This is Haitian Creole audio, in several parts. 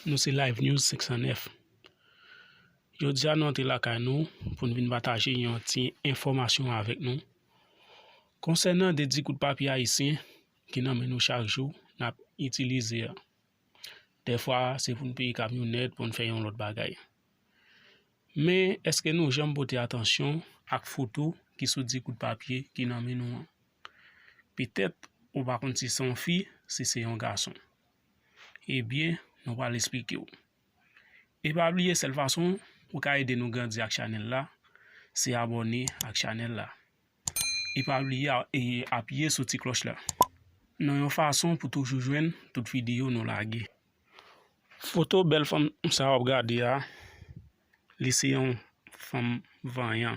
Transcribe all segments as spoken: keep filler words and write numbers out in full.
Nou se Live News senk san nèf. Jodi a nou antre lakay nou pou n vin pataje yon ti enfòmasyon avèk nou konsènan de di kout papye ayisyen ki nan men nou chak jou n ap itilize a. Dèfwa se pou n peye kamyonèt, pou n fè yon lòt bagay. Men èske nou janm pote atansyon ak foto ki sou di kout papye ki nan men nou an? Petèt ou pa konn si se yon fi, si se yon gason. Ebyen, nou pral esplike w. E pa bliye, sèl fason ou ka ede nou grandi ak chanèl la, se abòne ak chanèl la. E pa bliye a- e apiye sou ti klòch la. Nan yon fason pou toujou jwenn tout videyo nou lage. Foto bèl fanm sa w ap gade a, li se yon fanm vanyan.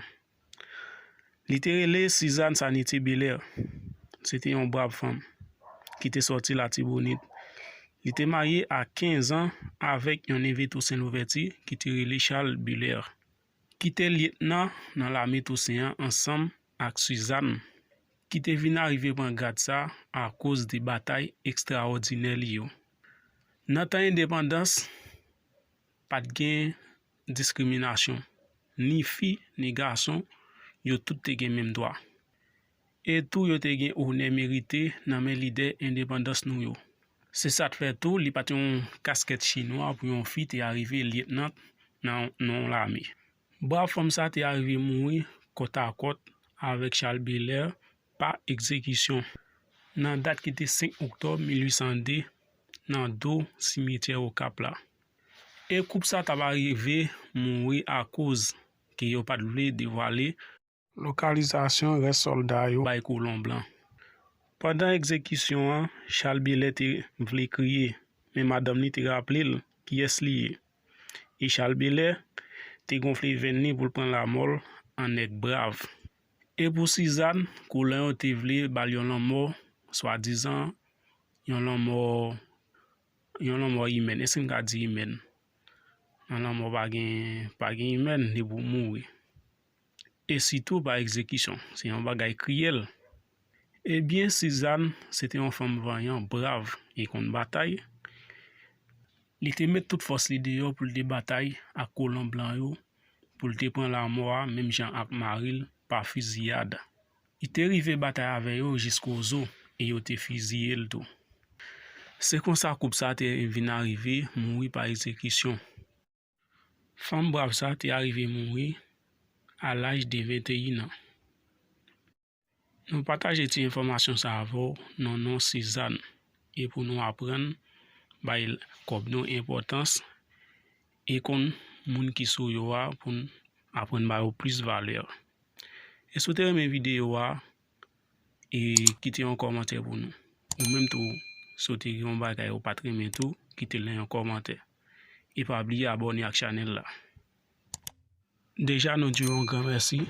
Li te rele Suzanne Sanité Belair. Se te yon brav fanm ki te sòti Latibonit. Li te marye a kenz an avèk yon neve Toussaint Louverture ki te rele Charles Belair, ki te lyetnan nan lame Tousen an ansanm ak Suzanne, ki te vin arive pran grad sa akoz de batay ekstraòdinè li yo. Nan tan endepandans, pa t gen diskriminasyon. Ni fi, ni gason, yo tout te gen menm dwa. E tou yo te gen onè merite nan men lidè endepandans nou yo. Se sa k fè tou li pa t yon kaskèt chinwa pou yon fi te arive lyetnan nan yon lame. Brav fanm sa te arive mouri kòtakòt avèk Charles Belair pa egzekisyon nan dat ki te senk oktòb mil uit san de nan do simityè Okap la. E koup sa t ap arive mouri akoz ke yo pa t vle devwale lokalizasyon rès sòlda yo bay kolon blan. Pandan egzekisyon an, Charles Belair te vle kriye, men madanm li te raple l kiyès li ye. E Charles Belair te gonfle venn li pou l pran lanmò l an nèg brav. E pou Suzanne, kolon yo te vle ba l yon lanmò, swadizan yon lanmò, yon lanmò imèn. Èske m ka di imèn? Nan lanmò pa gen, pa gen imèn, depi w mouri. E sitou pa egzekisyon. Se yon bagay kriyèl. Ebyen, Suzanne, se te yon fanm vanyan, brav e konn batay. Li te met tout fòs li deyò pou l te batay ak kolon blan yo, pou l te pran lanmò a, menm jan ak mari l, pa fiziyad. Li te rive batay avè yo jiskozo e yo te fiziye l tou. Se konsa koup sa te vin arive mouri pa egzekisyon. Fanm brav sa te arive mouri a laj de venteyin an. Nou pataje ti enfòmasyon sa avè w nan non Suzanne e pou nou aprann bay kòb nou enpòtans e konn moun ki sou yo a pou n aprann ba yo plis valè. E si w te renmen videyo a, e kite yon kòmantè pou nou. Ou menm tou, si w te gen yon bagay ou pa t renmen tou, kite l nan yon kòmantè. E pa bliye abòne ak chanèl la. Deja nou di w yon gran mèsi.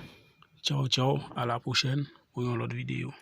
Tchaw tchaw, a la pwochèn pou yon lòt videyo.